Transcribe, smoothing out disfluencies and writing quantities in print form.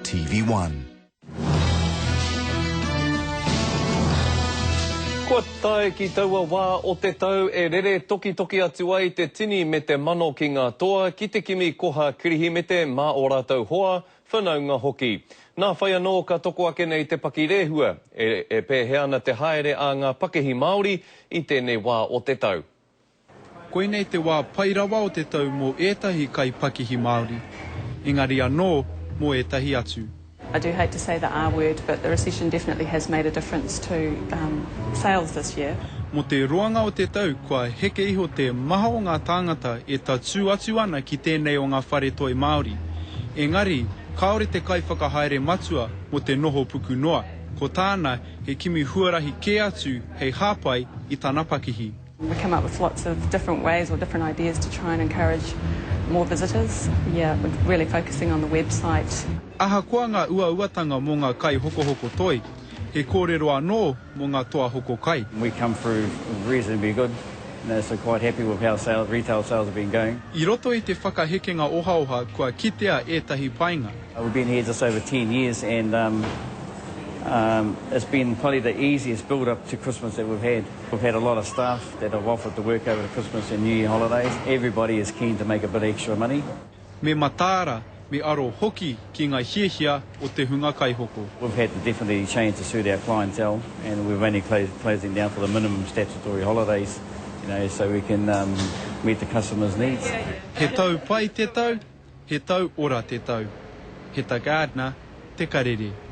TV1. Kua tae ki taua wā o te tau e rere tokitoki atu ai te tini me te mano ki ngā toa ki te kimi koha Kirihimete mā ō rātou hoa, whanaunga hoki. Nā whai anō ka toko ake nei te pakirehua, e, e pēhea ana te haere a ngā pakihi Māori i tēnei wā o te tau. Koinei te wā pai rawa o te tau mō ētahi kaipakihi Māori, engari anō mō ētahi atu. I do hate to say the R word but the recession definitely has made a difference to sales this year. Mō te roanga o te tau kua heke iho te maha o ngā tāngata e tatū atu ana ki tēnei o ngā whare toi Māori. Engari, kāore te kaiwhakahaere matua mō te noho puku noa, ko tāna he kimi huarahi kē atu hei hāpai i tana pakihi. We come up with lots of different ways or different ideas to try and encourage more visitors. Yeah, we're really focusing on the website. Ahakoa ngā uauatanga mō ngā kaihokohoko toi, he kōrero anō mō ngā toa hoko kai. We come through reasonably good, you know, so quite happy with how sales, retail sales have been going. I roto i te whakahekenga ohaoha kua kitea ētahi painga. We've been here just over 10 years and um, um, it's been probably the easiest build up to Christmas that we've had. We've had a lot of staff that have offered to work over the Christmas and New Year holidays. Everybody is keen to make a bit of extra money. Me mataara, me aro hoki ki ngā hiahia o te hunga kaihoko. We've had to definitely change to suit our clientele and we've only closed, closing down for the minimum statutory holidays, you know, so we can um, meet the customers' needs. He tau pai te tau, he tau ora te tau. Heta Gardner, Te Karere.